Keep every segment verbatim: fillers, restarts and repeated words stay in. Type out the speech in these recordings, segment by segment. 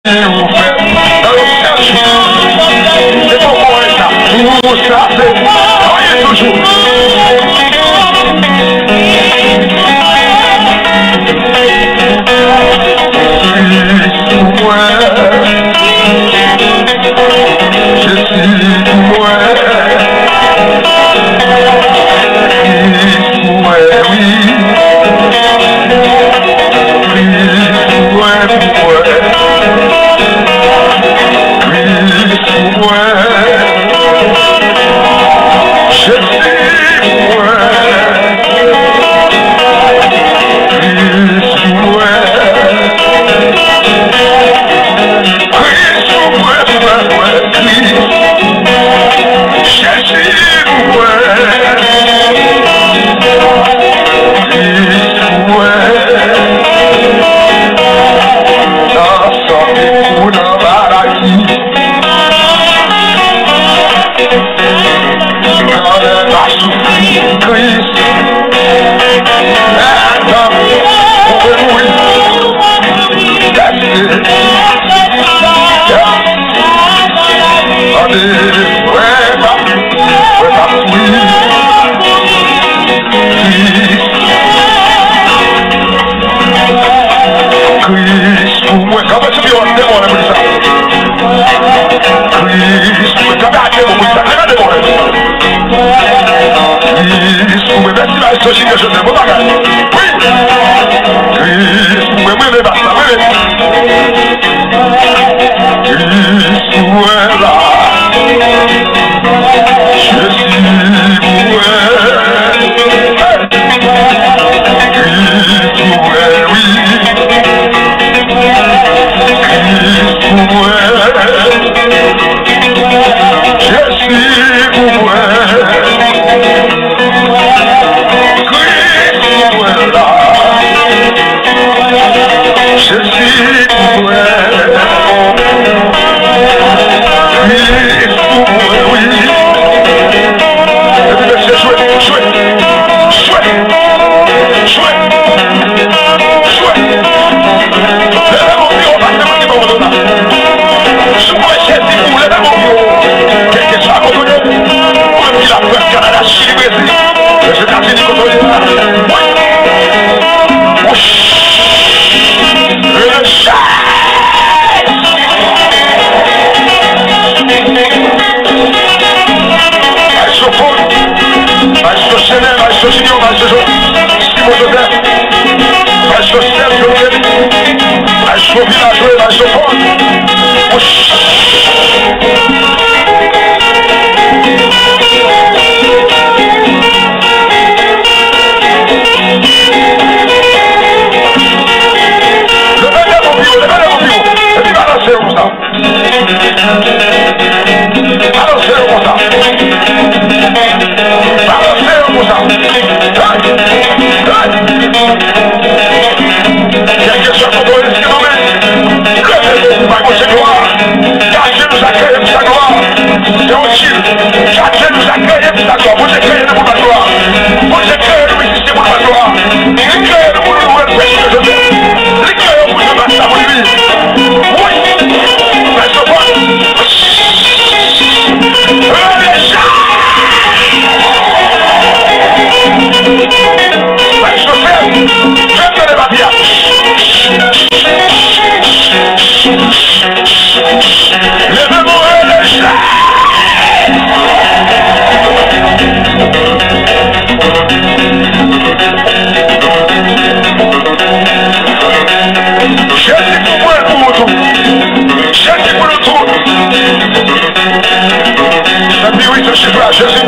Ou fè nan yon sèl jou. Se poko anyen sa. Pou sa se anyen toujou. Kris pou mwen. Jezi pou mwen. Kris pou mwen, wi. Kris pou mwen, pou mwen. Kris pou mwen. Jezi pou mwen. Kris pou mwen. Kris pou mwen, pou mwen, mwen, Kris. Jezi pou mwen. Kris pou mwen. Nan santi pou nan maladi. Nan lè m ap soufri, Kris. Lè m ap mouri. Tande, frè m ap, frè m ap soufri. Kris. Kris pou mwen. Kanpe sou pye w ak de men w pou di sa. Kris pou mwen. Kanpe ak de men w pou di sa. Kanpe ak de men w. Kris pou mwen. Mèsi, Maestro Junior Joseph. Bon bagay. Wi. Kris pou mwen. Mwen renmen bas la. Mwen renmen. Kris pou mwen la. Jezi pou mwen. Kris pou mwen, wi. Kris pou mwen. Jezi pou mwen. Kris pou mwen la. Jezi pou mwen. Kris pou mwen, wi. Epi mesye, jwe, jwe, jwe, jwe, jwe. Leve men w pi wo, pase moun ki bò w la. Si w kwè Jezi pou w, leve men w pi wo. Kèlkeswa kote w ye, ou menm ki la Frans, Kanada, Chili, Brezil, Ozetazini, kote w ye. Wi. Wouch. Rele Jezi. Maestro Paul, Maestro Chenel, Maestro Junior, Maestro Jo-, Simon Joseph, Maestro Serge Jovenel, Maestro Vilajwe, Maestro Paul. Wouch. Leve de men w pi wo, leve de men w pi wo. Epi balanse yo konsa. Balanse yo konsa. Balanse yo konsa. Hey! Hey! Kèlkeswa kote w ye, leve men w pou bay Bondye glwa. Car Dieu nous a créés pour sa gloire. Théodule, car Dieu nous a créés pour sa gloire. Bondye kreye nou pou l ba l glwa. Bondye kreye nou mizisyen pou l ba l glwa. Li kreye nou pou nou louwe l, Seyè Jezi. Li kreye nou pou nou bat sa pou li. Wi. Fè sopòt. Rele Jezi. Fè sopòt. Fè m tande papi a. Leve men w, rele Jezi. Jezi pou mwen, pou ou tou. Jezi pou nou tou. Epi wi, se chifre a, Jezi.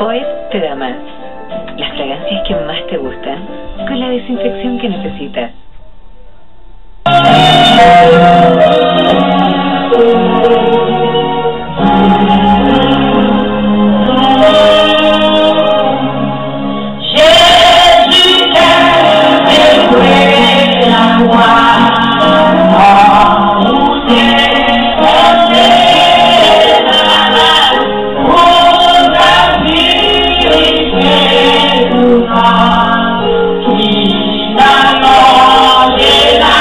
Hoy te da más. Las fragancias que más te gustan, con la desinfección que necesitas. Jezi ka devwe laglwa, ou te panse la, ou ka dirije nou, ki nan lonje la,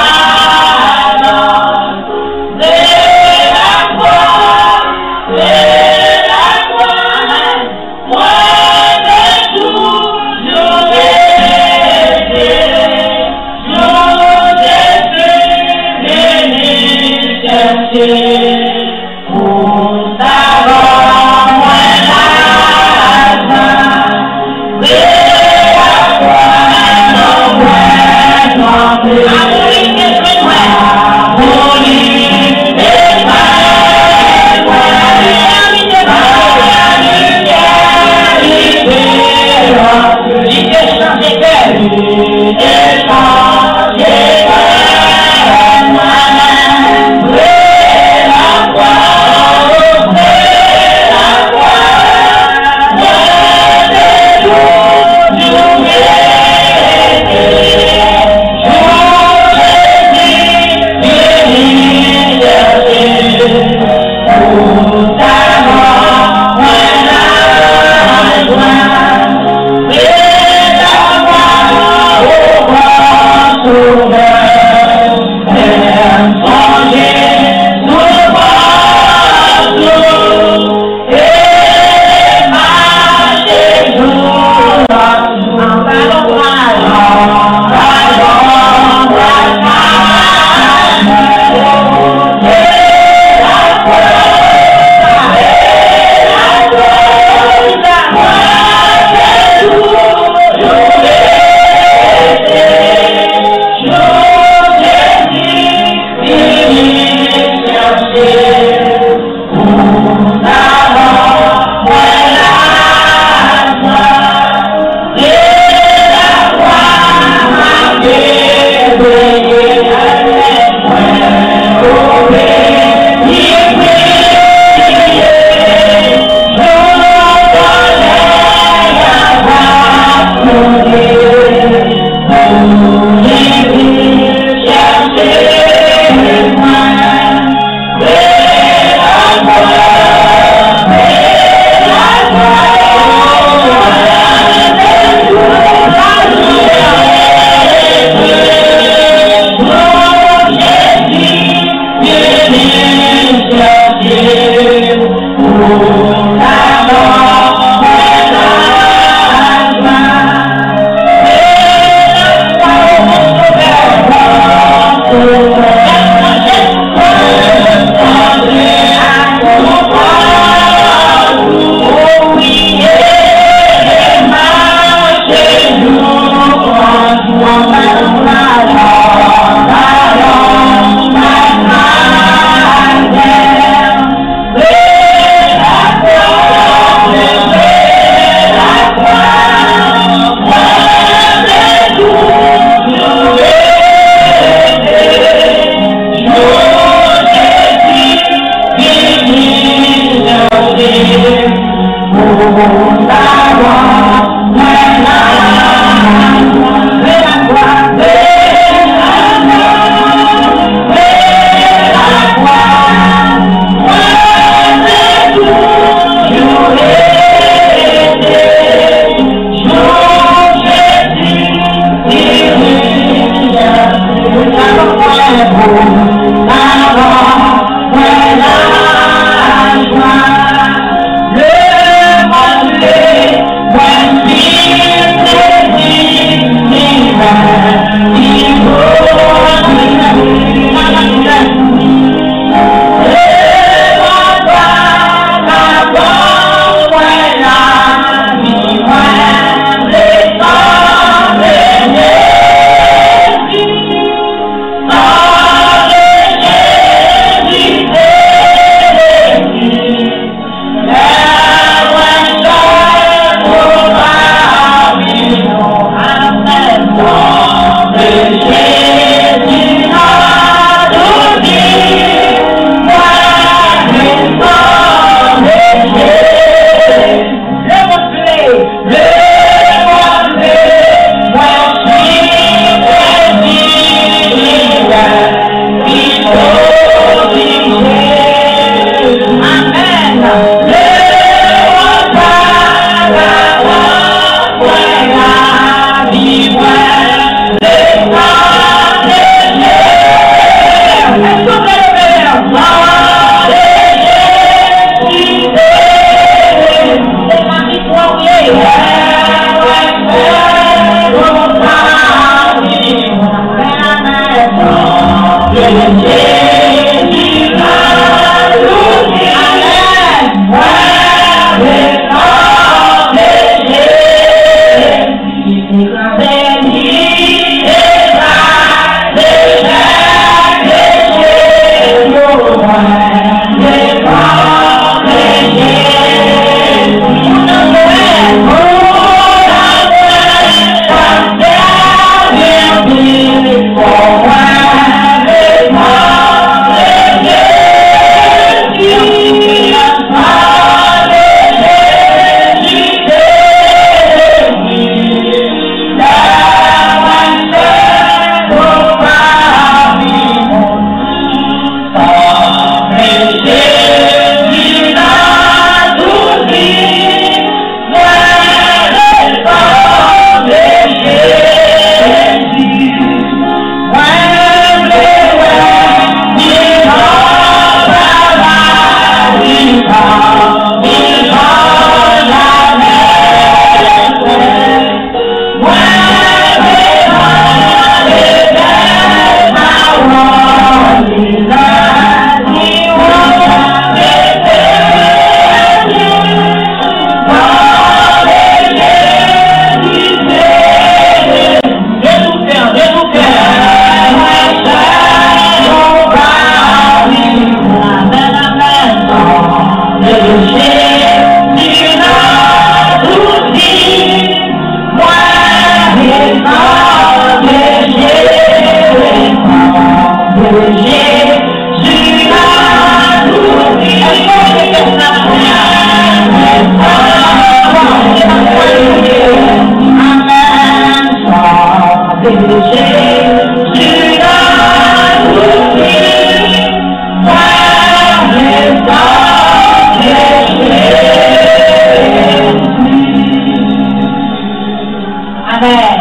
Amèn.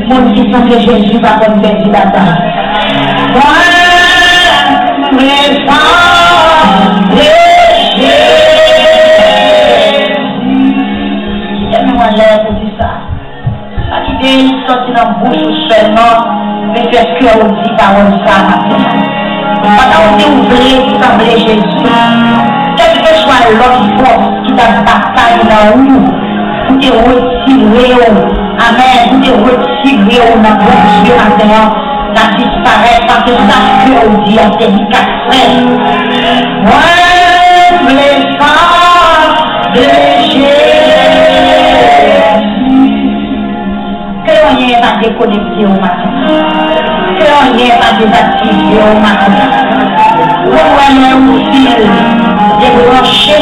Moun ki sanble Jezi pa konn pèdi batay. Kite nou anlè pou di sa. Pa kite li sòti nan bouch ou sèlman, men fè kè w di pawòl sa a maten an. Pandan w di w vle sanble Jezi, kèlkeswa lòt fòs ki t ap batay nan ou pou te retire w, amèn, pou te retire w nan Bondye maten an, l ap disparèt, paske sa kè w di a se li k ap fè. Mwen vle sanble Jezi. Ke anyen pa dekonekte w maten. Ke anyen pa dezaktive w maten. Ou wè lè yon fil debranche,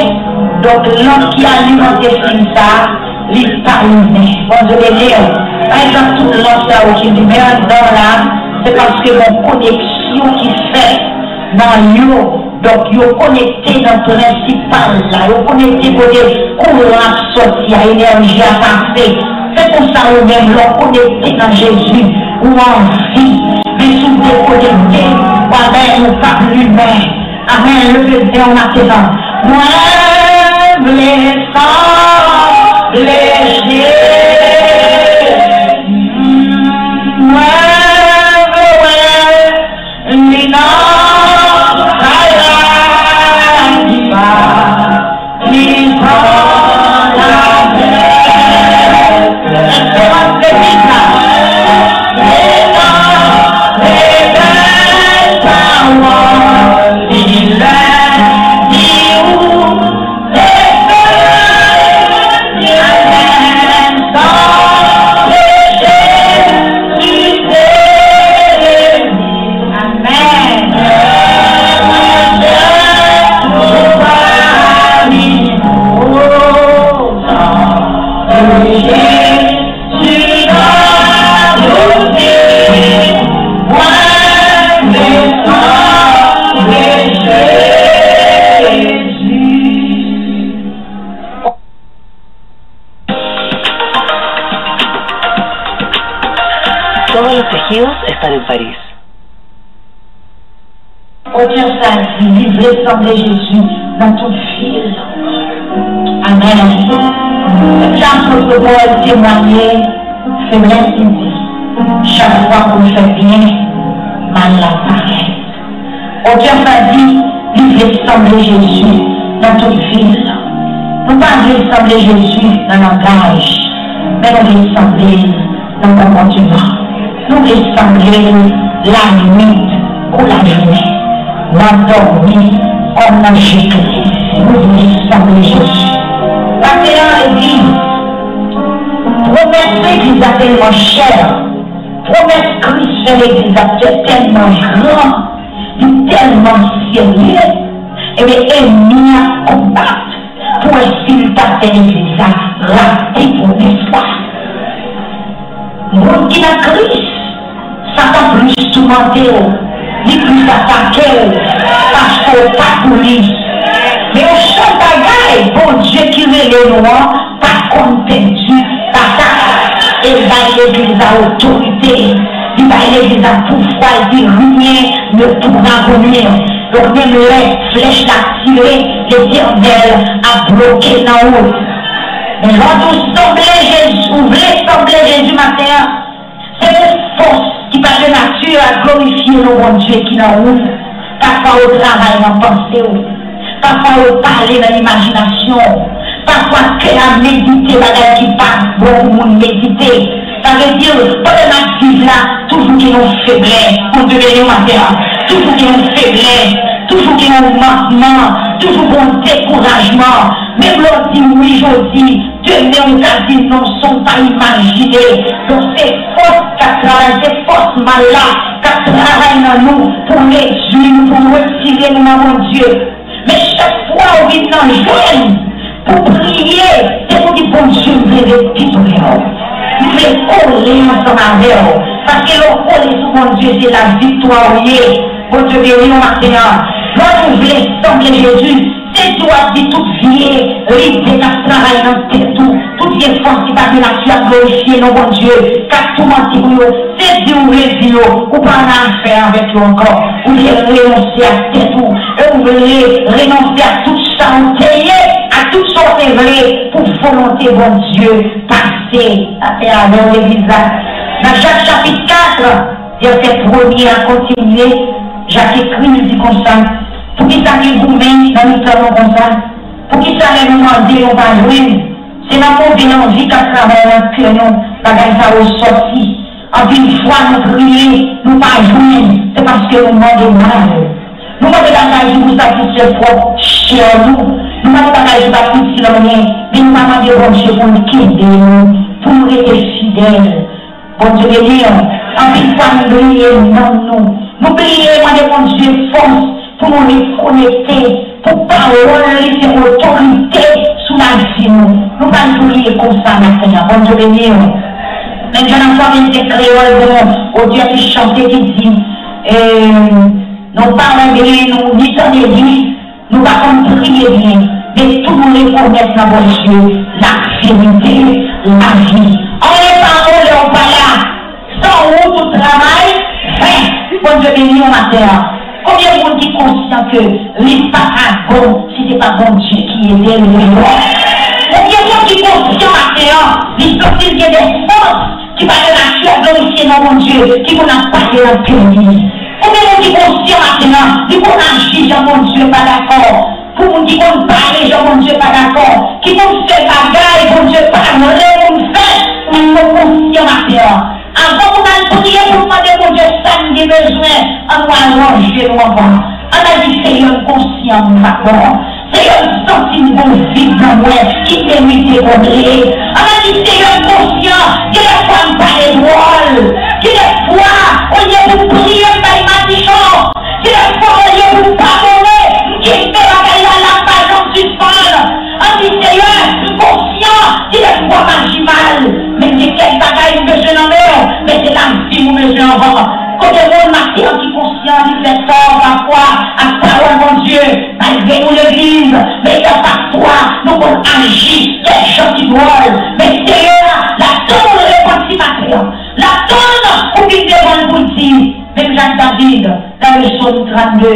donk lanp ki alimante fil sa a, li pa limen. Bondye beni w. Pa egzanp, tout lanp sa yo ki limen anndan la, se paske gen yon koneksyon ki fèt nan yo. Donk, yo konekte nan prensipal la, yo konekte kote kouran ap sòti a, enèji a pase. Se konsa ou menm, lè w konekte nan Jezi, ou an vi. Men si w dekonekte, amèn, ou p ap limen. Amèn, leve men w maten an. Mwen vle sanble Jezi. Mwen vle wè li nan kay la, li pa, li pa la. Esperans legliz la. Li nan rebèl pawòl, li lè, li ou. Todos los tejidos están en París. Otè sa di, li vle sanble Jezi nan tout fil. Amèn. Se sa apot Pòl temwanye, feblès li di, chak fwa pou l fè byen, mal la parèt. Otè sa di, Li vle sanble Jezi nan tout vil. Nou pa vle sanble Jezi nan langaj, men nou vle sanble l nan konpòteman. Nou vle sanble l lannuit kou lajounen, nan dòmi kòm nan jete. Nou vle sanble Jezi. Maten an, legliz, pwomès legliz la tèlman chè. Pwomès Kris fè legliz la tèlman gran, li tèlman serye. Ebyen, ènmi a konbat pou wè si l ta fè legliz la rate pwomès la. Moun ki nan Kris, Satan plis toumante w, li plis atake w, paske w pa pou li. Men yon sèl bagay, Bondye ki rele nou an pa konn pèdi batay. E l bay legliz la otorite, li bay legliz la pouvwa, li di rien ne pourra vous nuire. Donk, menm lè flèch la tire, Letènèl ap bloke l nan wout. Men lè w di w sanble Jezi, ou vle sanble Jezi maten an, se pou fòs ki pa de nati a glorifye non Bondye ki nan ou. Pafwa yo travay nan panse w. Pafwa yo pale nan imajinasyon w. Pafwa kè a medite bagay ki pa bon pou moun medite. Sa vle di, pandan n ap viv la, toujou gen yon feblès. Bondye beni w maten an. Toujou gen yon feblès. Toujou gen yon mankman. Toujou gen yon dekourajman. Menm lè w di wi jodi, demen ou ka di non san w pa imajine. Donk, se fòs k ap travay, se fòs mal la k ap travay nan nou pou redui nou, pou retire nou nan Bondye. Men chak fwa ou vin nan jèn pou priye, se pou di, Bondye, m vle ret pi pre w. M vle kole ansanm avè w. Paske lè w kole sou Bondye, se la viktwa ou ye. Bondye beni w maten an. Lè nou vle sanble Jezi, se di w ap di tout vye lide k ap travay nan tèt ou, tout vye fòs ki pa gen nati ap glorifye non Bondye, k ap toumante ou yo, se di w redi yo, ou pa nan afè avèk yo ankò. Ou vle renonse ak tèt ou, e ou vle renonse ak tout sa ou te ye, ak tout sa ou te vle pou volonte Bondye pase. Sa fè avè w legliz la. Nan Jak chapit kat, vèsè premye a kontinye, Jak ekri, li di konsa, poukisa gen goumen nan mitan nou konsa? Poukisa lè nou mande, nou pa jwenn? Se nan move anvi k ap travay nan kè nou, bagay sa yo sòti. Anpil fwa nou priye, nou pa jwenn, se paske nou mande mal. Nou mande bagay ki pou satisfè pwòp chè nou. Nou mande bagay ki pa itil anyen, men nou pa mande Bondye pou l kenbe nou, pou nou rete fidèl. Bondye beni w. Anpil fwa nou bliye nanm nou. Nou bliye mande Bondye fòs pou nou rekonekte, pou pawòl li se otorite sou lavi nou. Nou pa bliye konsa maten an. Bondye beni w. Men jan nan fwa mwen se kreyòl pou nou, oditè ki chante ki di, eh, nou pa renmen nou ni tande li, nou pa konn priye byen, men tou nou rekonèt nan Bondye laverite, lavi. Anyen pa bon lè w pa la. San ou, tout travay ven. Bondye beni w maten an. Konbyen moun ki konsyan ke li pa ta bon si se pa Bondye ki ede l? Konbyen moun ki konsyan maten an, li santi l gen de fòs ki pa gen nati a glorifye non Bondye, ki konn ap pale nan kè li? Konbyen moun ki konsyan maten an, li konn aji jan Bondye pa dakò? Pou moun ki konn pale jan Bondye pa dakò, ki konn fè bagay Bondye pa vle pou n fè, men nou konsyan maten an. Avan pou n al priye, pou n mande Bondye sa n gen bezwen, ann nou al ranje nou anba. Ann al di, Seyè, m konsyan m pa bon. Seyè, m santi m gon vid nan mwen ki merite konble. Ann al di, Seyè, m konsyan, gen de fwa m pale dwòl. Gen de fwa, olye pou m priye, m bay madichon. Gen de fwa, olye pou m padone, m kenbe bagay la, l ap pa janm sispann. Ann di, Seyè, m konsyan, gen de fwa m aji mal, men gen kèk bagay m bezwen nan men w, men se lavi m ou bezwen anvan. Konbyen moun maten an ki konsyan li fè tò pafwa ak pawòl Bondye, malgre nou legliz, men gen pafwa nou konn aji kèk jan ki dwòl, men Seyè a, l ap tann ou repanti maten an, l ap tann ou vin devan l pou l di, menm jan ak David, nan Sòm trannde,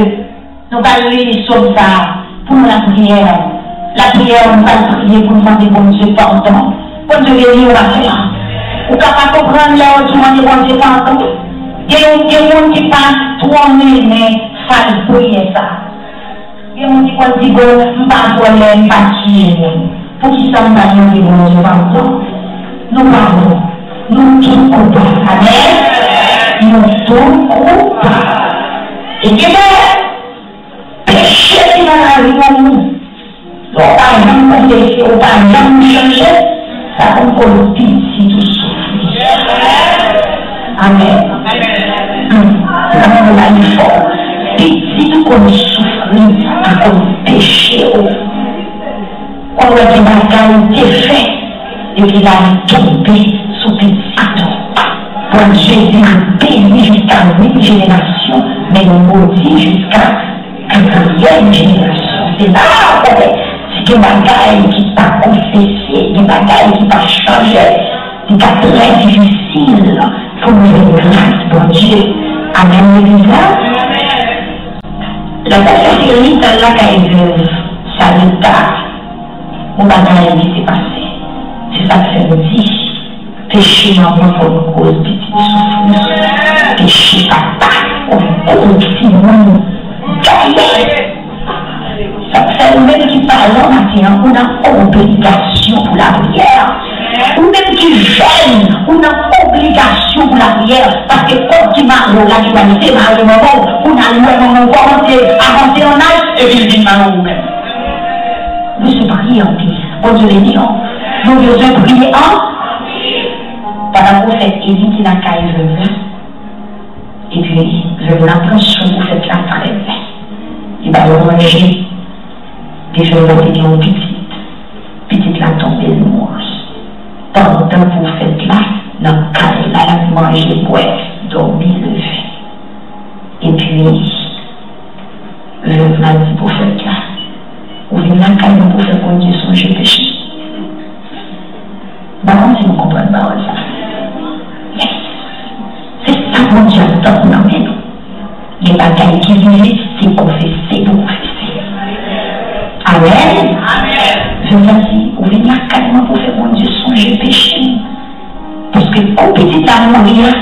nou pral li sòm sa a pou nou lapriyè. Lapriyè, nou pral priye pou nou mande Bondye padon. Bondye beni w maten an. Ou ka pa konprann lè w di w mande Bondye padon. Gen yon, gen moun ki pa twò renmen faz priyè sa a. Gen moun ki konn di, "Bon, m pa vòlè, m pa tiye moun." Poukisa m pa mande Bondye padon? Nou pa bon. Nou tout koupab. Amèn. Nou tout koupab. E gen de peche ki nan lavi nou. Lè w pa janm konfese, w pa janm chanje, sa konn koz pitit ou soufri. Amèn. Hmm. Sa konn bay fò. Pitit ou konn soufri akoz peche w. Ou wè gen bagay ou te fè, epi lavi tonbe sou pitit ou. Bondye di, "M beni jiska uit jenerasyon, men m modi jiska katriyèm jenerasyon." Se la, ou wè, si gen bagay ki pa konfese, gen bagay ki pa chanje, li ka trè difisil pou nou jwenn gras Bondye. Amèn, legliz la. Lè pwofèt Eli t al lakay vèv Sarepta, yon bagay ki te pase. Se sa k fè m di, peche manman konn koz pitit soufri. Peche papa konn koz timoun gaye. Sa k fè ou menm ki paran maten an, ou nan obligasyon pou lapriyè. Ou menm ki jèn, ou nan obligasyon pou lapriyè, paske kòd ki mare w la ki pral demare manman w, pou n al wè manman w kòmanse avanse an aj, epi l vin mare w ou menm. Nou se priye anpil. Bondye beni w. Nou bezwen priye anpil. Pandan pwofèt Eli te lakay vèv la, epi vèv la pran swen pwofèt la trè byen. Li ba yo manje. Li fè l te gen yon pitit. Pitit la tonbe, l mouri. Pandan pwofèt la nan kay la, l ap manje, bwè, dòmi, leve. Epi, vèv la di pwofèt la, "Ou vin lakay mwen pou fè Bondye sonje peche m." M pa konn si nou konprann pawòl sa. Yes. Se sa Bondye ap tann nan men nou. Gen bagay ki rive, se konfese pou konfese. Amèn. Vèv la di, "Ou vin lakay mwen pou fè Bondye sonje peche m." Paske kou pitit la mouri a,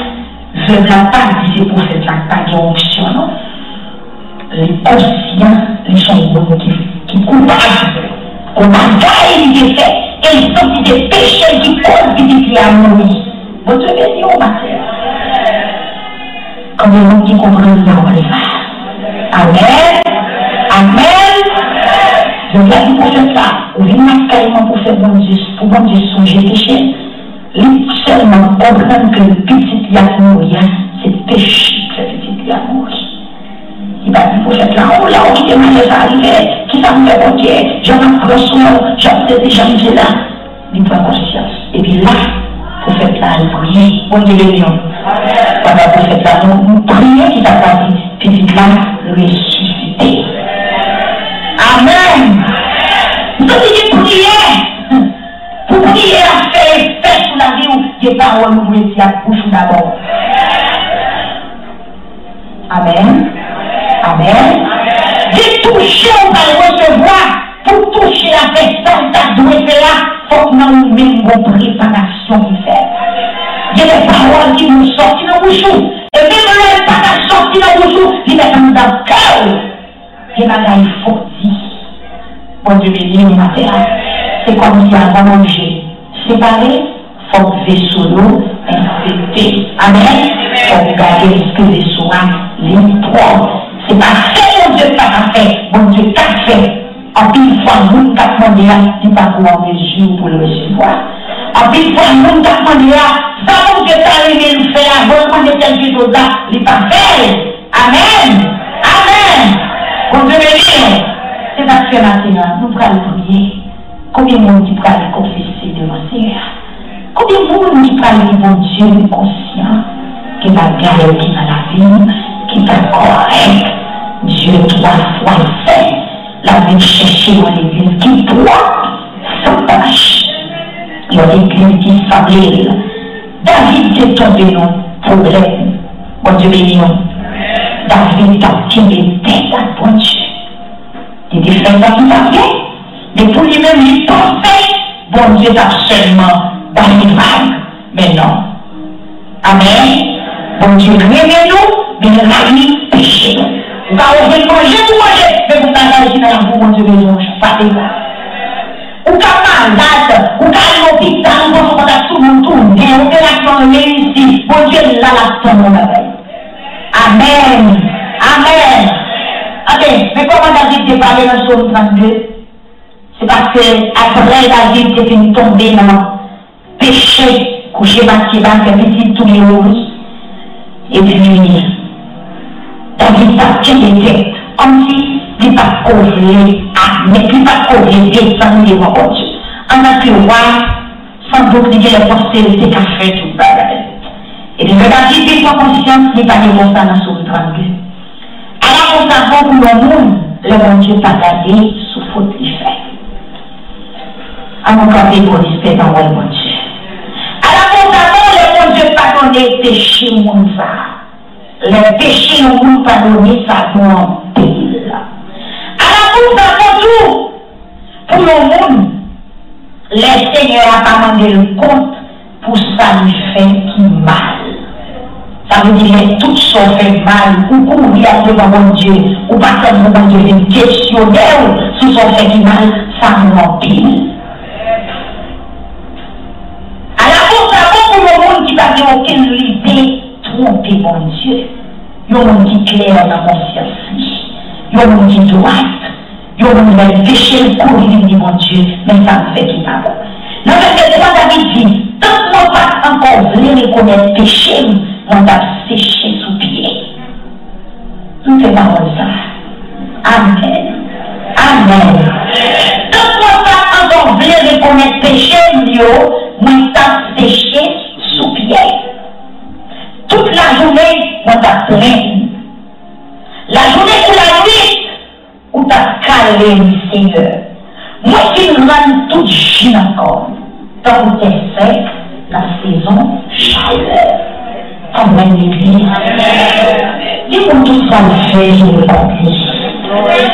vèv la pa di se pwofèt la k pa gen onksyon, non. Li konsyan, li se yon moun ki, ki koupab. Gon bagay li te fè, e li santi se peche l ki koz pitit li a mouri. Bondye beni w, maten. Konbyen moun ki konprann pawòl sa? Amèn. Amèn. Jodi a di pwofèt la, "Ou vin lakay mwen pou fè Bondye, pou Bondye sonje peche m." Li sèlman konprann ke pitit li a ki mouri a, se peche ki fè pitit li a mouri. Li pa di pwofèt la, "O, lè w kite malè sa rive, kisa m fè Bondye? Jan m ap pran swen w, jan m sezi, jan m sela." Li pran konsyans. Epi la, pwofèt la al priye. Bondye beni w. Pandan pwofèt la, nou, nou priye, kisa l pase? Pitit la resisite. Amèn. M santi gen priyè. Pou priyè a fè efè sou lavi w, gen pawòl ou dwe di ak bouch ou dabò. Amèn. Amèn. Gen touche ou pral resevwa. Pou touche a fè sa l ta dwe fè a, fòk nan ou menm gon preparasyon ki fèt. Gen de pawòl ki dwe sòti nan bouch ou. E menm lè l pa ta sòti nan bouch ou, li mèt anndan kè w. Gen bagay fòk di. Bondye beni nou maten an. Se kòmsi avan manje separe, fòk veso yo enfekte. Amèn. Fòk gade èske veso a li pwòp. Se pa fè Bondye pa ka fè, Bondye ka fè. Anpil fwa, moun k ap mande a, li pa ko an mezi pou l resevwa. Anpil fwa, moun k ap mande a, sa Bondye ta renmen l fè avan l mande kèlke chòz la, li pa fè l. Amèn! Amèn! Bondye beni nou! Se sa k fè maten an, nou pral priye. Konbyen moun ki pral konfese devan Seyè a? Konbyen moun ki pral di Bondye, m konsyan gen bagay ki nan lavi m ki pa kòrèk? Dye twa fwa sen, l ap vin chèche yon legliz ki pwòp, san tach, yon legliz ki sanble l. David te tonbe nan pwoblèm. Bondye beni w. David t ap kenbe tèt ak Bondye. Li te fè sa ki pa byen, men pou li menm, li panse Bondye t ap sèlman ba li vag. Men non. Amèn. Bondye renmen nou, men l rayi peche nou. Sa ou vin manje pou manje, men pou bagay ki nan lavi w, Bondye bezwen yon jan. Sa se sa. Ou ka malad, ou ka al lopital, ou panse w kontak sou moun tounen, operasyon an reyisi, Bondye la, l ap tann yon bagay. Amèn. Amèn. Oke, men kòman David te pale nan Sòm trannde? Se paske apre David te fin tonbe nan peche, kouche Batcheba, fè pitit touye yo, wi. Epi, David t ap kenbe tèt, kòmsi li pa t ko vle admèt, li pa t ko vle desann devan Bondye. Antanke wa, sandout li genlè panse li te ka fè tout bagay. Epi, lè David vin pran konsyans, li pale konsa nan Sòm trannde. Ala konsa bon pou yon moun lè Bondye pa gade sou fot li fè. An nou kanpe pou respè pawòl Bondye. Ala konsa bon lè Bondye padone peche moun sa a. Lè peche yon moun padone, sa bon anpil. Ala konsa bon tou pou yon moun lè Senyè a pa mande l kont pou sa li fè ki mal. Sa vle di, lè tout sa w fè mal, ou kouri al devan Bondye, ou pa tann pou Bondye vin kesyone w sou sa w fè ki mal, sa bon anpil. Ala konsa bon pou yon moun ki pa gen okenn lide twonpe Bondye. Yon moun ki klè nan konsyans li. Yon moun ki dwat. Yon moun lè l peche, l kouri vin di Bondye, men sa m fè ki pa bon. Nan vèsè twa, David di, tank mwen pa t ankò vle rekonèt peche m, mwen t ap seche sou pye. M fè pawòl sa. Amèn. Amèn. Tank mwen pa t ankò vle rekonèt peche m yo, mwen t ap seche sou pye. Tout lajounen, mwen t ap plenn. Lajounen kou lannuit, ou t ap kale m, Senyè. Mwen fin rann tout ji nan kò m, tankou tè sèk nan sezon chalè. Amèn, legliz. Gen moun tout sa l fè, se rekonèt li.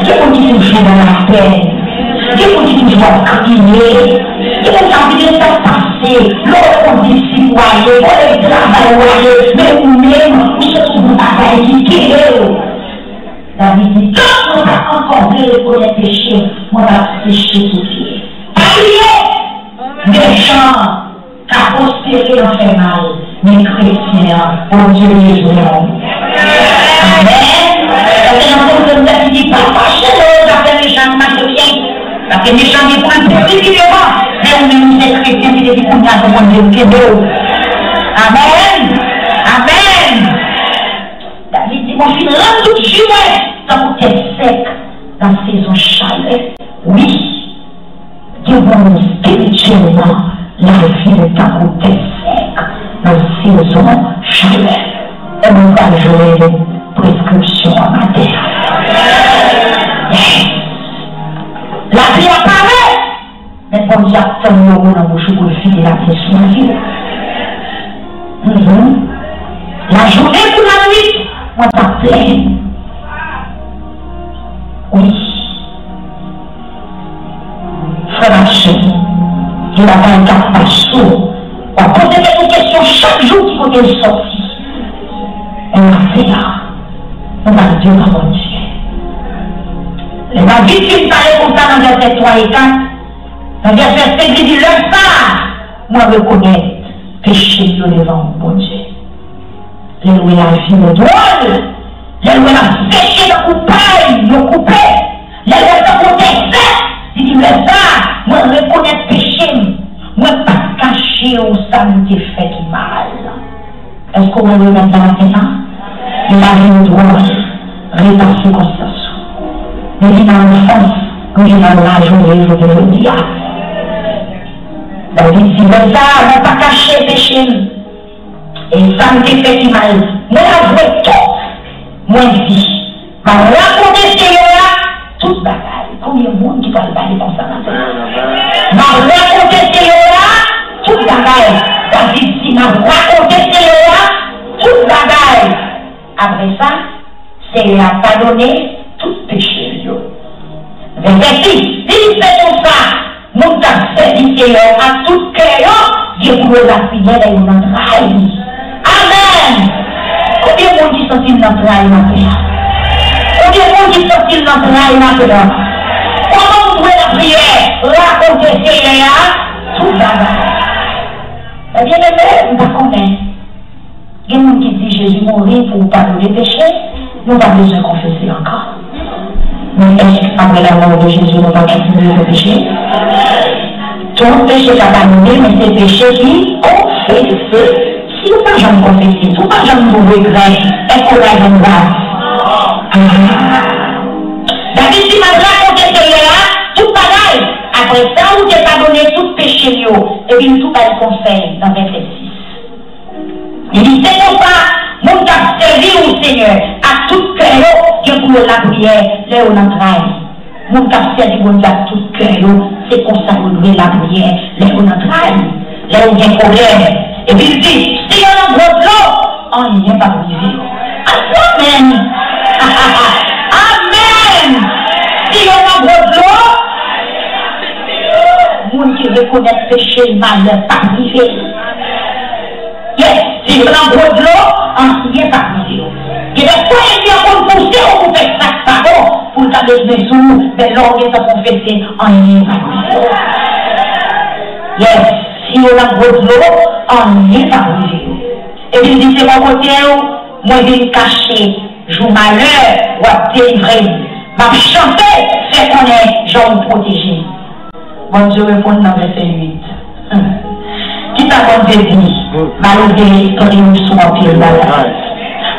Gen moun ki toujou nan lapèn. Gen moun ki toujou ap kriye. Gen moun k ap vin sa pase. Lè w wè kondisip w ale, kote travay w ale, men ou menm, ou se tout yon bagay ki kenbe w. David di, tank mwen pa ankò vle rekonèt peche m, mwen t ap seche sou pye. Pa bliye, mechan ka pwospere nan fè mal, men kretyen an, Bondye bezwen w. Amèn. Paske nan Pwovèb la, li di, pa fache lè yo ta fè mechan ak mache byen. Paske mechan gen pou l peri pi devan. Men ou menm, ou se kretyen, se depi kounye a pou Bondye kenbe w. Amèn. Amèn. David di, mwen fin rann tout ji mwen tankou tè sèk nan sezon chalè. Wi, gen moun espirityèlman, lavi l tankou tè sèk nan sezon chalè. Èske nou pral jwenn preskripsyon an maten an? Yes. Lapli ap parèt, men Bondye ap tann yon mo nan bouch ou pou l vide lapli sou lavi w. Mhm. Lajounen kou lannuit, mwen t ap plenn. Wi. Frè m ak sè m, gen bagay k ap pase w. W ap poze tèt ou kesyon chak jou ki kote l sòti. Men maten an, nou pral di w nan Bondye. Lè David fin pale konsa nan vèsè twa e kat, nan vèsè senk, li di, lè sa a, mwen rekonèt peche m yo devan w, Bondye. Lè l wè lavi yo dwòl, lè l wè l ap seche tankou pay yo koupe, lè l wè l tankou tè sèk, li di, lè sa a, mwen rekonèt peche m, mwen pa t kache w sa m te fè ki mal. Èske w wè remèd la maten an? Lè lavi yo dwòl, repase konsyans ou. Depi nan anfans, rive nan laj ou ye jounen jodi a. David di, lè sa a, mwen pa kache peche m. E sa m te fè ki mal, mwen avwe tout. Mwen di, m ap rakonte Seyè a tout bagay. Konbyen moun ki pral pale konsa maten an? M ap rakonte Seyè a tout bagay. David di, m ap rakonte Seyè a tout bagay. Apre sa, Seyè a padone tout peche l yo. Vèsè sis, li di, se konsa, moun k ap sèvi Seyè a ak tout kè yo, gen pou yo lapriyè lè yo nan trayi. Amèn! Konbyen moun ki santi l nan trayi maten an? Li soti l nan tray maten an. Kòman m dwe lapriyè rakonte Seyè a tout bagay? Ebyen, mezanmi, m pa konnen. Gen moun ki di Jezi mouri pou padone peche, nou pa bezwen konfese ankò. Men èske apre lanmò de Jezi, nou pa kontinye fè peche? Tout peche ka padone, men se peche ki konfese. Si w pa janm konfese, si w pa janm twouve grès, èske w ka jwenn gras? David di, m ap rakonte Seyè a tout bagay. Apre sa, ou te padone tout peche m yo. Epi l tou bay konsèy nan vèsè sis. Li di, se konsa, moun k ap sèvi w, Senyè, ak tout kè yo, gen pou yo lapriyè lè yo nan tray. Moun k ap sèvi Bondye ak tout kè yo, se konsa yo dwe lapriyè lè yo nan tray, lè yo gen pwoblèm. Epi l di, si yo nan gwo dlo, anyen p ap rive yo. Amèn! Amèn! Si yo nan gwo dlo, moun ki rekonèt peche l, malè p ap rive l. Yes, si yo nan gwo dlo, anyen p ap rive yo. Gen de fwa, ènmi an konn pouse w pou fè sa k pa bon, pou l ka bezwen sou ou, men lè w gentan konfese, anyen p ap rive yo. Yes, si yo nan gwo dlo, anyen p ap rive yo. Epi l di, se bò kote w mwen vin kache jou malè, w ap delivre m. M ap chante, fè konnen jan w pwoteje m. Bondye reponn nan vèsè uit. Hmm. Kisa Bondye di? M a leve lespri m sou anpil bagay.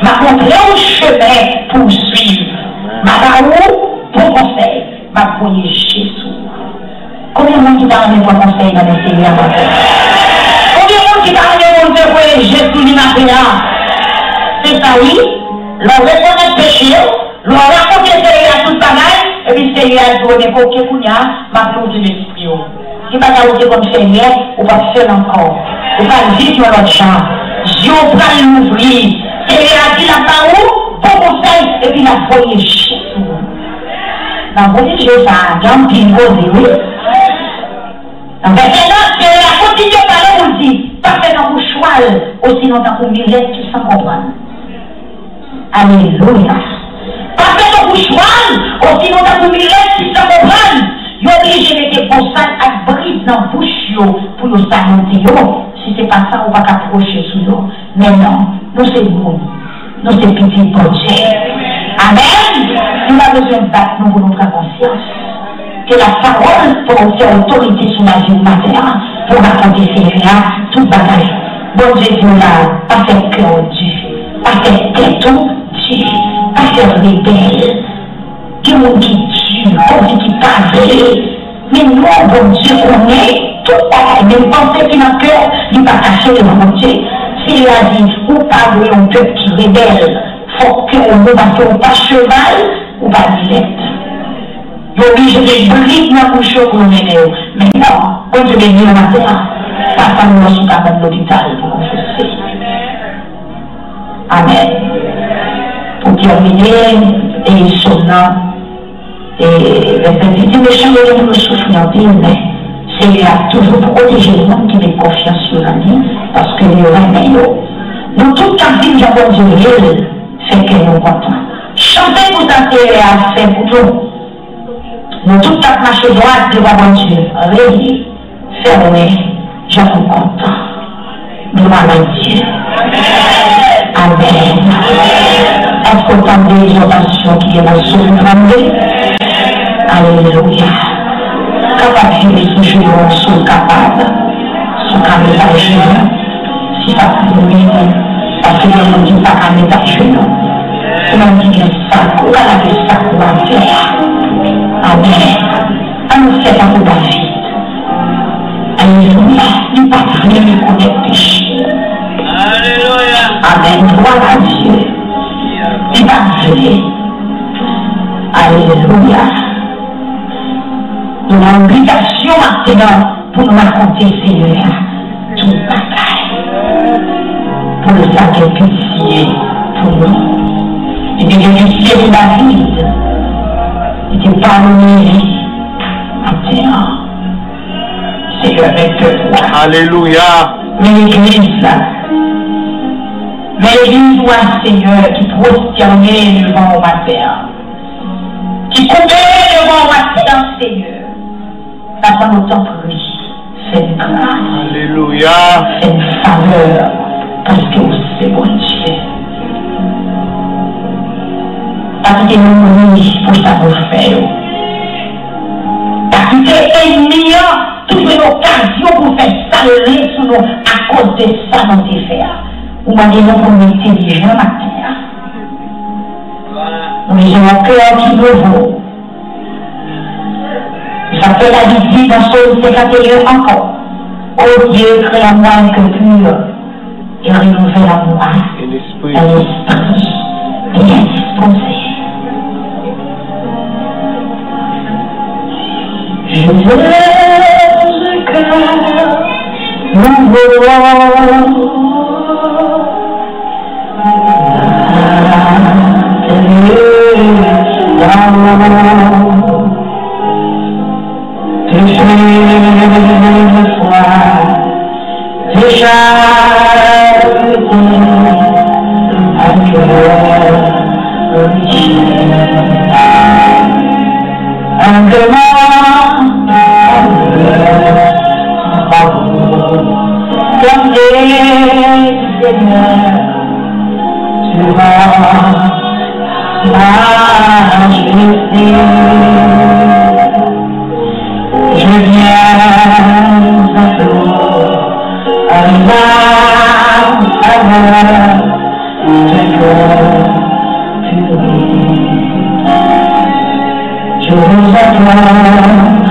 M a montre w chemen pou w swiv. M a ba ou bon konsèy. M ap voye je sou ou. Konbyen moun ki ta renmen pran konsèy nan men Seyè a maten an? Konbyen moun ki ta renmen Bondye voye je sou li maten an? Se sa wi. Lè w rekonèt peche w, lè w rakonte Seyè a tout bagay, epi Seyè a di w, men oke, kounye a, m ap louvri lespri w. Gen bagay ou te konn fè yè, ou p ap fè l ankò. Ou pral viv yon lòt jan. Je w pral louvri. Seyè a di l ap ba ou bon konsèy, epi l ap voye je sou ou. Nan voye je sa a, gen anpil koze, wi. Nan vèsè nèf, Seyè a kontinye pale pou l di, pa fè tankou chwal, osinon tankou milèt ki san konprann. Alelouya. Pa fè tankou chwal, osinon tankou milèt ki san konprann. Yo oblije mete bosal ak brid nan bouch yo pou yo sabote yo. Si se pa sa, ou pa ka pwoche sou yo. Men non, nou se moun. Nou se pitit Bondye. Amèn. Nou pa bezwen bat nou pou nou pran konsyans. Ke lapawòl fè otorite sou lavi w maten an pou rakonte Seyè a tout bagay. Bondye di w la, pa fè kè w di, pa fè tèt ou di, pa fè rebèl. Gen moun ki di, kòmsi ki pa vle. Men non, Bondye konnen tout bagay, menm panse ki nan kè, li pa kache devan Bondye. Seyè a di, ou pa dwe yon pèp ki rebèl. Fòk ke ou mou, paske ou pa cheval, ou pa milèt. Yo oblije met brid nan bouch yo pou yo mennen yo. Men non, Bondye beni w maten an. Papa nou an sou kabann lopital pou konfese. Amèn. Pou tèmine, e sòm nan, e vèsè dis di, mechan yo gen pou yo soufri anpil, men Seyè a toujou pwoteje moun ki met konfyans yo nan li, paske li renmen yo. Nou tout k ap viv jan Bondye vle l, fè kè nou kontan. Chante pou sa Seyè a fè pou nou. Nou tout k ap mache dwat devan Bondye, rele, fè wè jan nou kontan. Glwa a Dye. Amèn. Èske w tande egzòtasyon ki gen nan Sòm trannde? Alelouya. Kapab vire sou jenou w si w kapab. Si w ka met ajenou. Si sa pou nou, paske gen moun ki pa ka met ajenou. Gen moun ki gen sak, ou ka lage sak ou atè a. Amèn. Ann nou fè tankou David. Alelouya. Li pa t vle rekonèt peche. Alelouya. Amèn. Glwa a Dye. Li pa t vle. Alelouya. Nou nan obligasyon maten an pou nou rakonte Seyè a tout bagay. Pou l sa gen pitye pou nou. Li te gen pitye pou David. Li te padone li. Maten an, Seyè, men pèp ou a. Alelouya. Men legliz la. Men legliz ou a, Seyè, ki pwostène devan ou maten an. Li koube devan w maten an, Senyè. N ap mande w, tanpri, fè n gras. Alelouya. Fè n favè, paske w se Bondye. Pa kite nou mouri pou sa nou fè yo. Pa kite ènmi an toufe lokazyon pou l fè sa l vle sou nou akoz de sa nou te fè a. Ou mande nou pou nou entèlijan maten an. Nou bezwen yon kè ki nouvo. Sa fè David di nan Sòm senkant e en ankò, O Dieu, crée en moi un cœur pur et renouvelle en moi un esprit bien disposé. Je veux un cœur nouveau. Décharge un cœur riche. Un cœur comme Seigneur, tu vas majesté. Je viens à toi, à la faveur d'un cœur pur. Je veux à toi,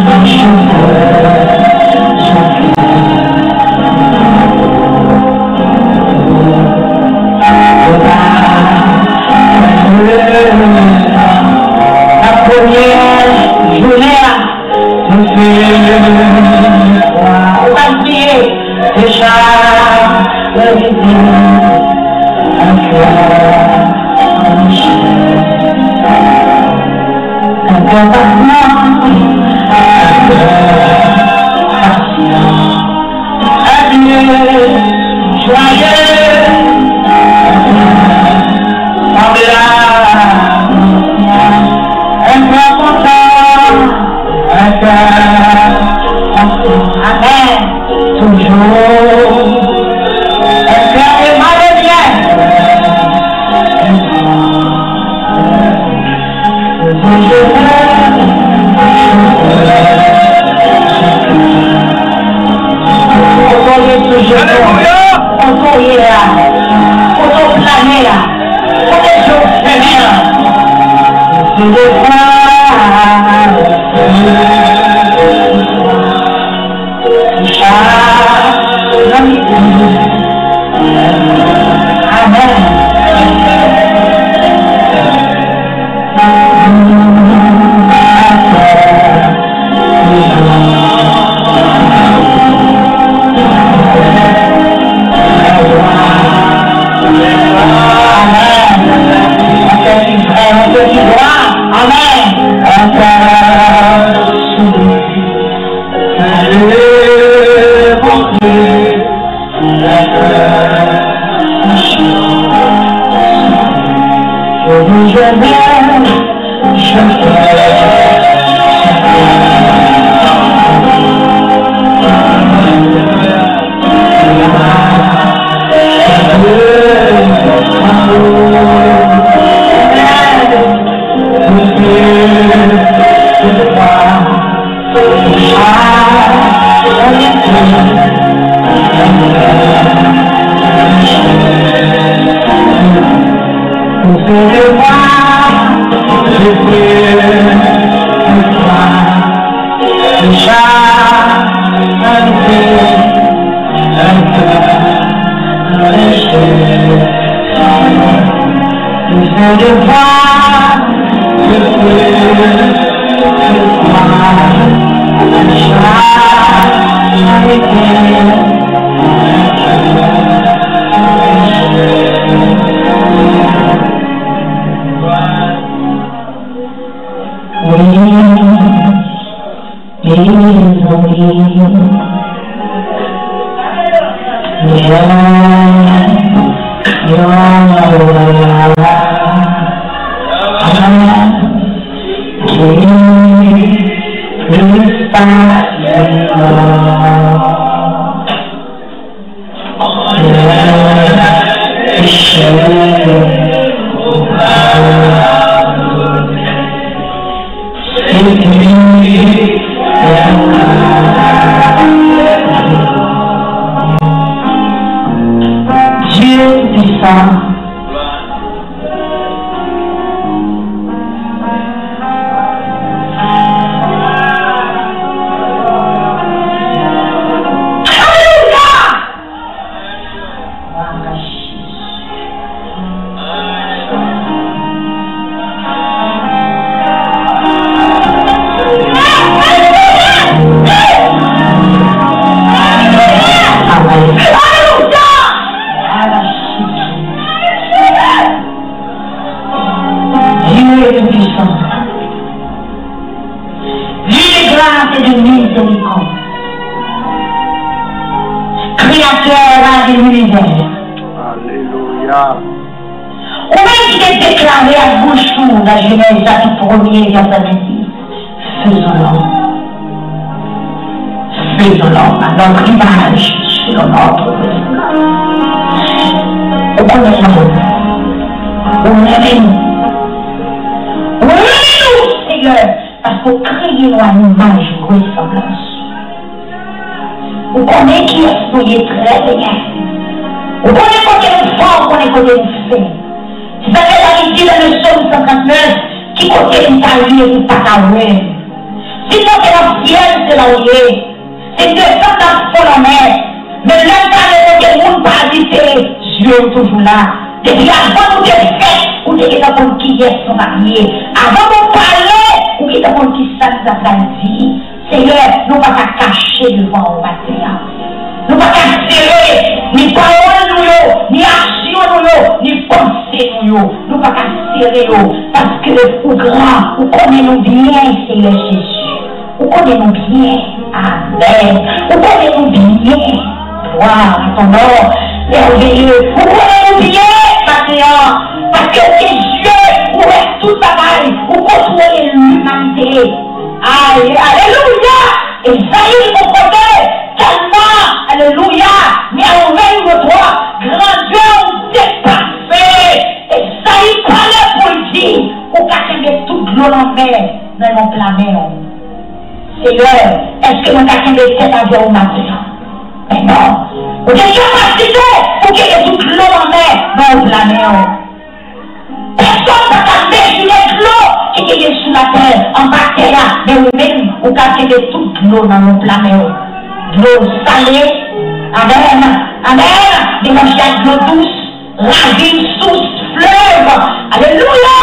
je veux, je veux. Nan premye jounen an, ou pa bliye, deja, un cœur, un cœur patient, un cœur patient. Adieu, joyeux, semblable, un cœur content, un cœur content. Amen. Toujours, un cœur aimable et bien. Kote w ye sou jenou? Kote w ye a? Kote w plane a? Kote je w fèmen an? Se de fwa. Amen. Amen. Amen. Kreyatè a de linivè. Alelouya. Ou menm ki te deklare ak bouch ou nan Jenèz chapit premye, vèsè vennsis, faisons l'homme. Faisons l'homme à notre image, selon notre ressemblance. Ou konnen nou. Ou renmen nou. Ou renmen nou, Senyè, paske w kreye nou a imaj e resanblans. Ou konnen kiyès nou ye trè byen. Ou konnen kote nou fò, ou konnen kote nou fèb. Se sa k fè David di nan Sòm san trannèf, ki kote m ta ye pou pa ta wè m? Si m monte nan syèl, se la w ye. Si m desann nan fon lanmè, men lè m prale kote moun pa abite, zye w toujou la. Depi avan nou te fèt, ou te gentan konn kiyès nou t ap ye. Avan nou pale, ou gentan konn kisa n ta pral di. Senyè, nou pa ka kache devan ou maten an. Nou pa ka sere ni pawòl nou yo, ni aksyon nou yo, ni panse nou yo. Nou pa ka sere yo, paske ou gran, ou konnen nou byen, Senyè Jezi. Ou konnen nou byen. Amèn. Ou konnen nou byen. Gloire à ton nom merveilleux. Ou konnen nou byen, maten an. Paske ou gen zye, ou wè tout bagay. Ou kontwole limanite. Ay, alelouya. Ezayi, ou konnen tèlman, alelouya, mèvèy ou twò, grandè ou depase. Ezayi pale pou l di, ou ka kenbe tout dlo lanmè nan yon pla men w. Senyè, èske mwen ka kenbe tèt avè w maten an? Men non. Ou gen kapasite pou kenbe tout dlo lanmè nan yon pla men w. Pèsonn pa ka mezire dlo ki genyen sou latè, anba tè a, men ou menm, ou ka kenbe tout dlo nan yon pla men w. Dlo sale, amèn, amèn, melanje ak dlo dous, ravin, sous, flèv, alelouya!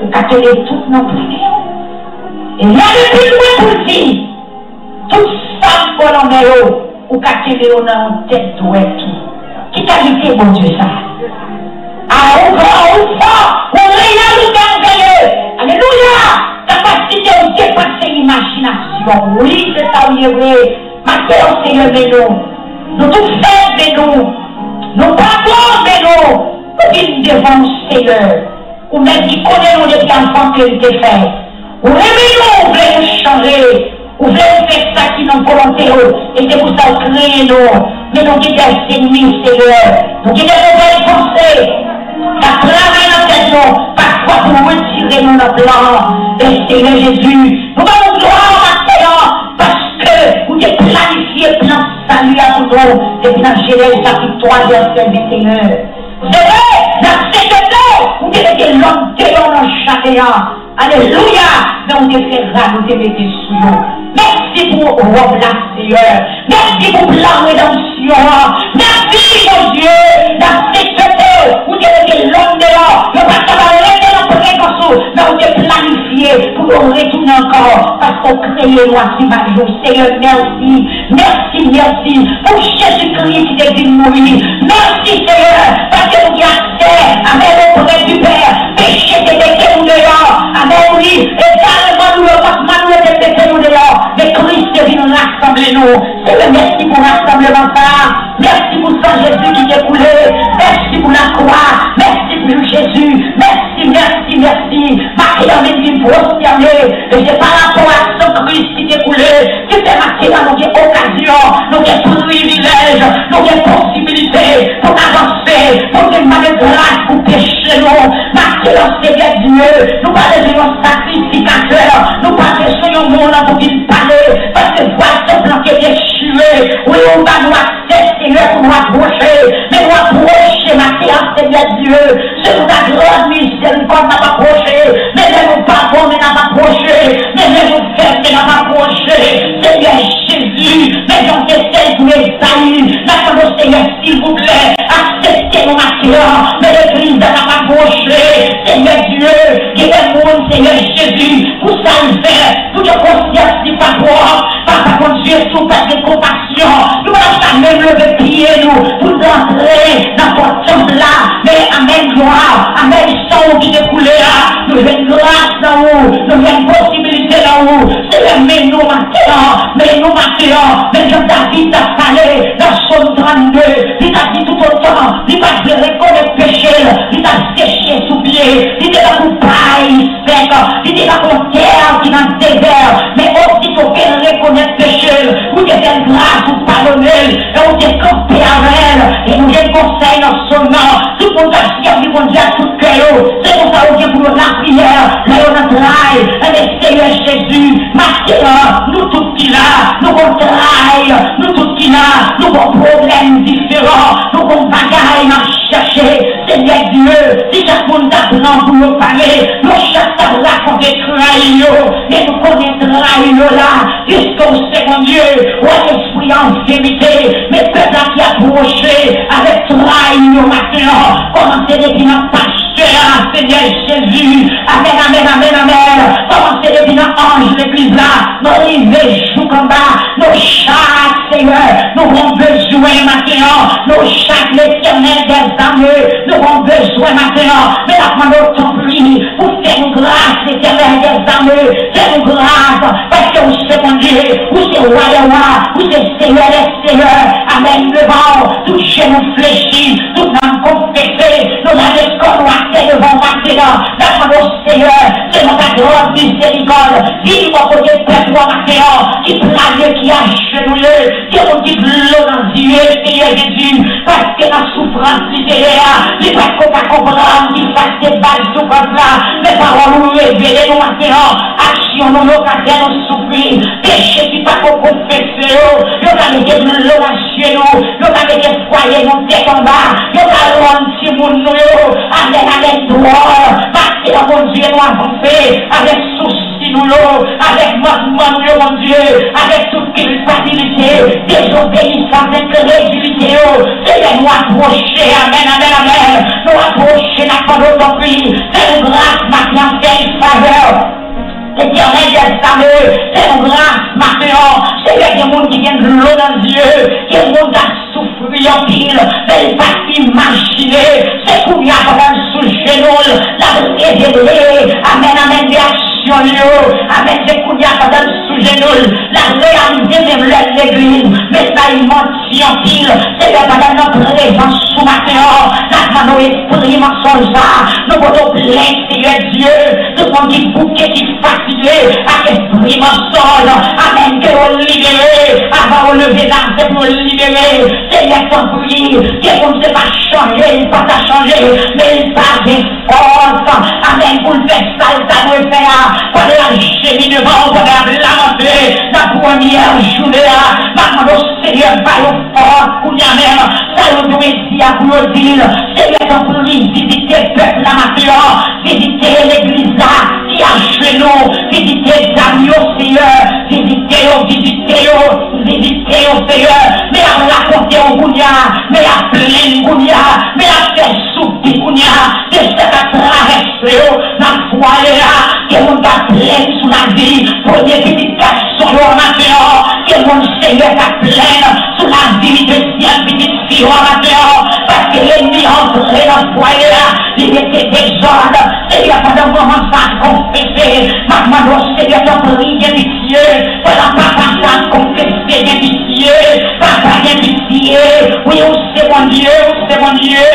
Ou ka kenbe tout nan pla men w. E lè li pi lwen pou l di, tout sab bò lanmè yo, ou ka kenbe yo nan yon tèt dwèt ou. Ki kalite Bondye sa? A, ou gran, ou fò, ou reyèl, ou mèvèye. Alelouya! Kapasite ou depase imajinasyon. Wi, se sa w ye vre. Maten an, Senyè, men nou. Nou tou fèb, men nou. Nou pa bon, men nou. Nou vin devan w, Senyè. Ou menm ki konnen nou depi anvan ke n te fèt. Ou renmen nou, ou vle nou chanje. Ou vle nou fè sa ki nan volonte w. E se pou sa ou kreye nou. Men nou gen dè ennmi, Senyè. Nou gen dè movèz panse k ap travay nan tèt nou, pafwa pou retire nou nan plan an. Men Senyè Jezi, nou ba ou glwa maten an, paske ou te planifye plan sali a pou nou depi nan Jenèz chapit twa, vèsè venteyen. Se vre, nan senk de, ou te mete lòm deyò nan jaden an. Alelouya! Men ou te fè rad ou te mete sou yo. Mèsi pou wòb la, Seyè. Mèsi pou plan redanmsyon an. Mèsi, Bondye, nan senk de, ou te mete lòm deyò. Yo pa t kapab rete nan prezans ou, men ou te planifye pou yo retounen ankò, paske w kreye nou ak imaj ou. Seyè, mèsi. Mèsi, mèsi pou Jezikri ki te vin mouri. Mèsi, Seyè, paske nou gen aksè avè w oprè di Pè. Peche te mete nou deyò. Amèn, wi. Egalman, nou yo, kòman nou yo te mete nou deyò. Men Kris te vin rasanble nou. Seyè, mèsi pou rasanbleman sa a. Mèsi pou san Jezi ki te koule. Mèsi pou lakwa. Mèsi pou Jezi. Mèsi, mèsi, mèsi. Maten an, men vin pwostène. E se pa rapò ak san Kris ki te koule ki fè maten an nou gen okazyon, nou gen privilèj, nou gen posibilite pou n avanse, pou n vin mande gras pou peche nou. Maten an, Senyè Dye, nou pa bezwen yon sakrifikatè, nou pa bezwen yon moun pou vin pale, paske vwal tanp lan te dechire. Wi, ou ba nou aksè, Senyè, pou nou apwoche. Men nou apwoche maten an, Senyè Dye, selon ta grande miséricorde n ap apwoche. Men lè nou pa bon, men n ap apwoche. Men lè nou fèb, men n ap apwoche. Senyè Jezi, men jan w te fè l pou Ezayi, n ap mande w, Senyè, silvouplè, aksepte nou maten an. Men legliz la n ap apwoche. Senyè Dye, gen de moun, Senyè Jezi, pou sa l fè, pou yo konsyans li pa pwòp. Papa Bondye, si w pa t gen konpasyon, nou pa t ap ka menm leve pye nou pou n rantre nan pòt tanp la. Men amèn, glwa, amèn, san w ki te koule a, nou jwenn gras nan ou, nou jwenn posibilite nan ou. Senyè, men nou maten an, men nou maten an, men jan David t ap pale nan Sòm Li te tankou yon tè ki nan dezè, men osito ke l rekonèt peche l, ou te fè l gras, ou padone l, e ou te kanpe avè l, e nou jwenn konsèy nan sòm nan. Tout moun k ap sèvi Bondye ak tout kè yo, se konsa yo gen pou yo lapriyè lè yo nan tray. Enben, Senyè Jezi, maten an, nou tout ki la, nou gon tray, nou tout ki la, nou gon pwoblèm diferan, nou gon bagay n ap chèche. Senyè Dye, si chak moun ta pran pou yo pale, yo chak ta rakonte tray yo, men nou konnen tray yo la, piske w se Bondye, w espri an verite, men pèp la ki apwoche avèk tray yo maten an, kòmanse depi nan pastè a, Senyè Jezi, amèn, amèn, amèn, amèn, kòmanse depi nan anj legliz la, nou rive jouk anba, nou chak, Senyè, nou gon bezwen maten an, nou chak, Letènèl dèzame, nou gon bezwen maten an, men n ap mande w tanpri pou fè nou gras, Letènèl dèzame, fè nou gras, paske ou se Bondye, ou se Wa dè wa, ou se Senyè dè senyè, amèn, devan w, tout jenou flechi, tout nanm konfese, nou lage kò nou atè devan w maten an, n ap mande w, Senyè, selon ta gran mizerikòd, vini bò kote pèp ou a maten an, ki plane, ki ajenouye, gen moun ki dlo nan zye, Senyè Jezi, paske nan soufrans li te ye a, li pa t ko pa konprann kisa k te bay soufrans la, men pawòl ou revele nou maten an, aksyon nou, lokatè nou soufri, peche ki pa ko konfese yo, yo ta mete dlo nan zye nou, yo ta mete fwaye nou tèt anba, yo ta rann timoun nou yo, amèn, amèn, dwòl, paske nan Bondye nou avanse avèk sousi nou yo, avèk mantman nou yo, Bondye, avèk tout kilpabilite, dezobeyisans, enkredilite yo, Senyè, nou apwoche, amèn, amèn, amèn, nou apwoche, n ap mande w tanpri, fè nou gras maten an, fè n favè. Letènèl dèzame, fè nou gras maten an. Senyè, gen moun ki gen dlo nan zye, gen moun k ap soufri anpil, men li pa t imajine. Se kounye a pandan l sou jenou l, l ap revele, amèn, amèn, reyaksyon li yo. Amèn, se kounye a pandan l sou jenou l, l ap reyalize menm lè l legliz, men l bay manti anpil. Senyè, pandan n nan prezans ou maten an, n ap mande w espri mansonj sa, nou pote w plent, Senyè Dye, tout moun ki bouke, ki fatige ak espri mansonj, amèn, ke yo libere, avan yo leve nan zye pou yo libere, Senyè, tanpri, gen moun se pa chanje, li pa ta chanje, men li pa gen fòs, amèn, pou l fè sa l ta dwe fè a, pandan l ap jemi devan w, pandan l ap lamante, nan premyè jounen an, m ap mande w, Senyè, ba yo fòs kounye a menm, sa yo dwe di a pou yo di l. Senyè, tanpri, vizite pèp la maten an, vizite legliz la ki ajenou, vizite dam yo, Senyè, vizite yo, vizite yo, vizite yo, Senyè. Men y ap rakonte w kounye a, men y ap plenn kounye a, men y ap fè soupi kounye a de sa k ap travèse yo nan fwaye a. Gen moun k ap plenn sou lavi premye pitit gason yo an maten an. Gen moun, Senyè, k ap plenn sou lavi dezyèm pitit fi yo an maten an, paske lènmi an antre nan fwaye a, li mete dezòd. Senyè, pandan moman sa a konfese, m ap mande w, Senyè, tanpri, gen pitye. Pandan papa sa a konfese, gen pitye. Papa, gen pitye. Wi, ou se Bondye, ou se Bondye.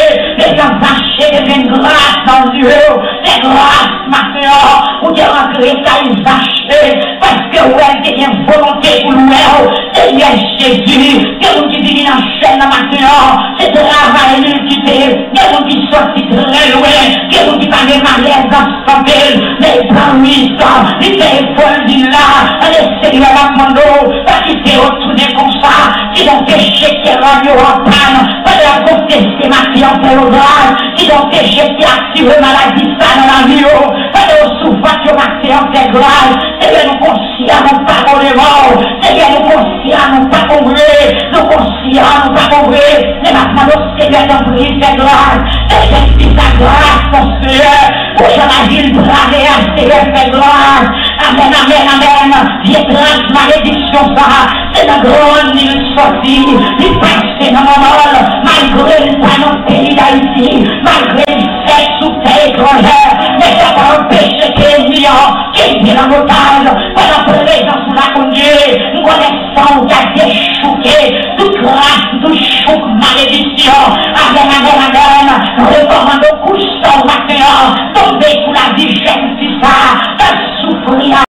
Mesye Zache te jwenn gras nan zye w. Fè gras maten an pou te rantre kay Zache, paske w wè l te gen volonte pou l wè w. Senyè Jezi, gen moun ki vini nan chèn nan maten an, se travay li l kite. Gen moun ki sòti trè lwen, gen moun ki pa gen malèz nan sante l, men li pran risk, li fè efò l vin la. Anben, Senyè, n ap mande w, pa kite yo tounen konsa. Si gen peche ki rann yo an pàn, pandan y ap konfese maten an, fè yo gras. Si gen peche ki atire maladi sa nan lavi yo, pandan yo sou vant yo maten an, fè gras. Senyè, nou konsyan nou pa bon devan w. Senyè, nou konsyan nou pa bon vre. Nou konsyan nou pa bon vre. Men n ap mande w, Senyè, tanpri, fè gras. Fè jèn fi sa gras, mon Senyè. Pou jan lavi l brave a, Senyè, fè gras. Amèn, amèn, amèn. Vye tras malediksyon sa a, se nan Grann Nil l sòti. Li pase nan manman l, malgre l pa nan peyi Dayiti, malgre l fèt sou tè etranjè, men sa pa anpeche ke ènmi an kenbe l an otaj. Pandan prezans ou la, Bondye, m konnen san w ka dechouke tout tras, tout chouk malediksyon. Amèn, amèn, amèn. Rekòmande w kouch sa w maten an, tonbe sou lavi jèn Mèsi sa, k ap soufri a.